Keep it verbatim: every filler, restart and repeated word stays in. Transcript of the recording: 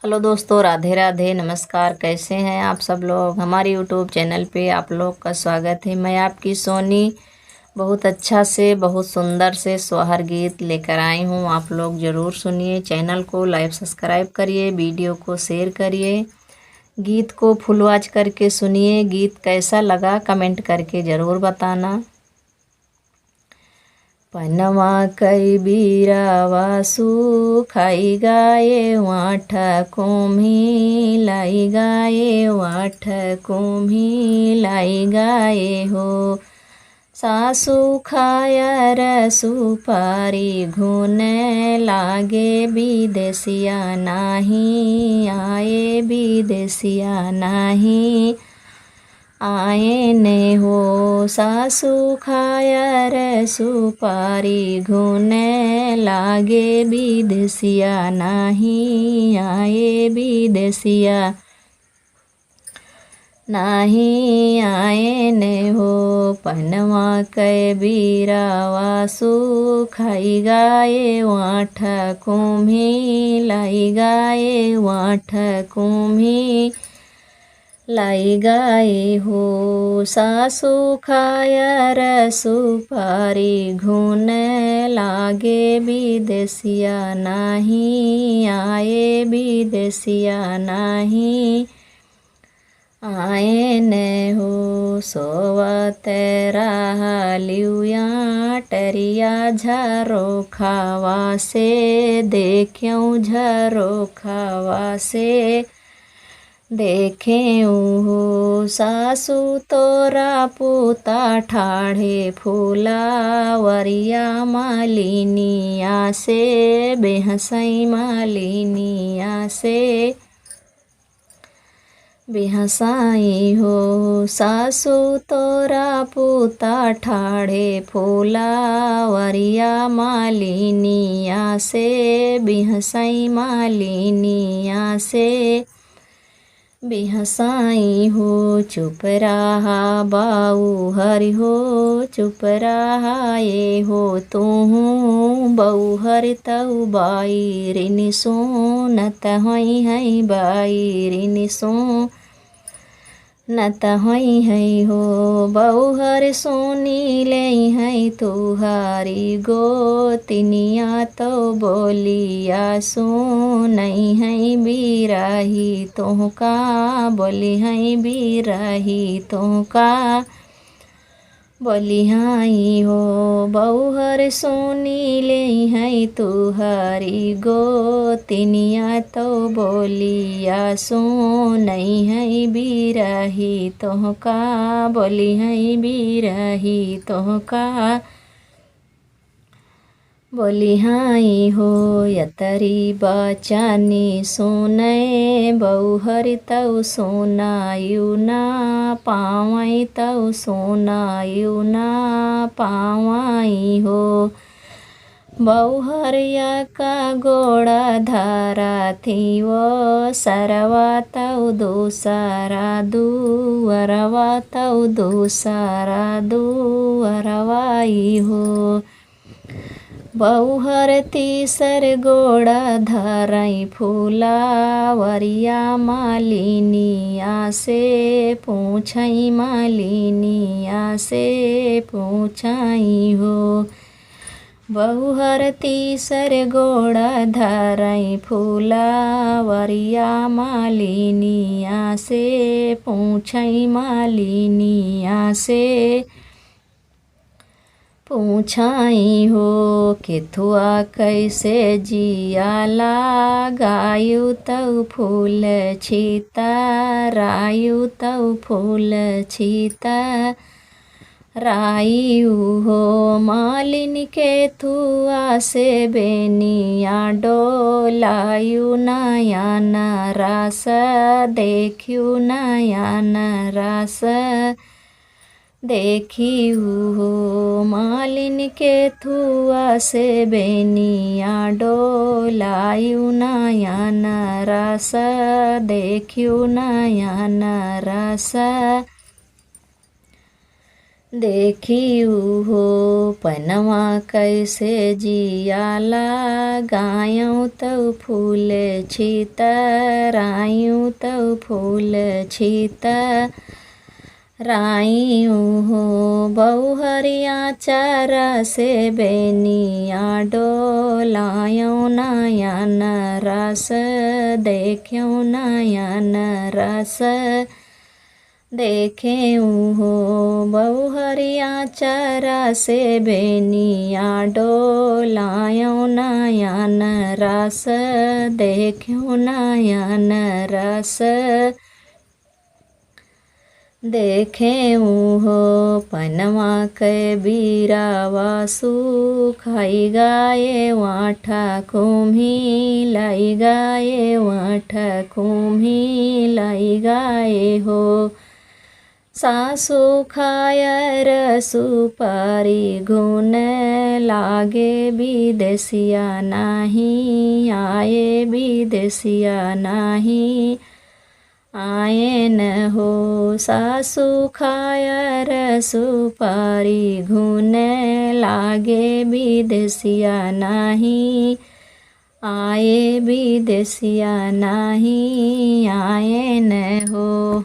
हेलो दोस्तों, राधे राधे, नमस्कार। कैसे हैं आप सब लोग? हमारे YouTube चैनल पे आप लोग का स्वागत है। मैं आपकी सोनी बहुत अच्छा से, बहुत सुंदर से सोहर गीत लेकर आई हूँ। आप लोग ज़रूर सुनिए, चैनल को लाइक, सब्सक्राइब करिए, वीडियो को शेयर करिए, गीत को फुल वॉच करके सुनिए। गीत कैसा लगा, कमेंट करके ज़रूर बताना। पनवा कई बीरावा सुखाई गाए, वाठ कोम्ही लाई गाए, वाठ कोम्ही लाई गाए हो। सासु खायर सुपारी घुन लागे, विदेसिया नाही आए, विदेसिया नाही आए ने हो। सासु खायर सुपारी घुन लागे, विदेसिया नाही आए, विदेसिया नाही आए ने हो। पनवा कै बीरावा सुखाई गाए, वाठ कोम्ही लाई गाए, वाठ कोम्ही लाई गाए हो। सासु खायर सुपारी घुन लागे, विदेसिया नाही आए, विदेसिया नाही आए ने हो। सोवत रहलिउ अँटरिया झरोखावा से, देखेउ झरोखावा से, देखेउ हो। सासु तोरा पुता ठाढ़े फुलवरिया मालिनिया से, बिहँसई मालिनिया से, बिहँसई हो। सासु तोरा पुता ठाढ़े फुलवरिया मालिनिया से, बिहँसई मालिनिया से, बिहँसई हो। चुप रहा बाउहर हो, चुप रहा ए हो तुहूँ बउहर, तउ बाइरिन सुनत होइहैं, बाइरिन सुनत होइहैं हो। बउहर सुनि लेइहैं तुहारी गोतिनिया, तउ बोलिया सुनइहैं बिराही तोहका, बोलिहैं बिराही तोहका। बोलिहैं हो बउहर सुनि लेइहैं तुहारी गोतिनिया, तउ बोलिया सुनइहैं बिराही तोहका, बोलिहैं बिराही तोहका। बोलिहैं हो यतरी बचनी सुनै बउहर, तउ सुनायु ना पावैं, तउ सुनायु ना पावैं हो। बउहर यका गोड़ा धरथी ओ सरवा, तउ दूसरा दुअरवा, तउ दूसरा दुअरवा ई हो। बउहर तीसर गोड़ा धरैं फुलवरिया मालिनिया से, पूछैं मालिनिया से, पूछैं हो। बउहर तीसर गोड़ा धरैं फुलवरिया मालिनिया से, पूछैं मालिनिया से। पूछैं हो केथुआ कैसे जिया लगायु, तउ फूल छितरायु, तउ फूल छितरायु हो। मालिन केथुआ से बेनिया डोलायु, नयन रस देखियु, नयन रस देखियु हो। मालिन केथुआ से बेनिया डोलायु, नयन रस देखियु, नयन रस देखी उहो पनवा कैसे जियाला, गायौं तौ फूल छितरायौं तौ फूल छितरायौं हो। बौहरिया चरा से बेनिया डोलायौं नयन रस, देख्यौं नयन रस। देखें उहो बौहरिया चरा से बेनिया डोलायौं नयन रस, देखें नयन रस। देखें उहो पनवा के बीरावा सुखाई गाए, वाठा कुम्ही लाई गाए, वाठा कुम्ही लाई गाए हो। सासु खायर सुपारी घुन लागे, विदेसिया नाही आए, विदेसिया नाही आएन हो। सासु खायर सुपारी घुन लागे, विदेसिया नाही आए, विदेसिया नाही आएन हो।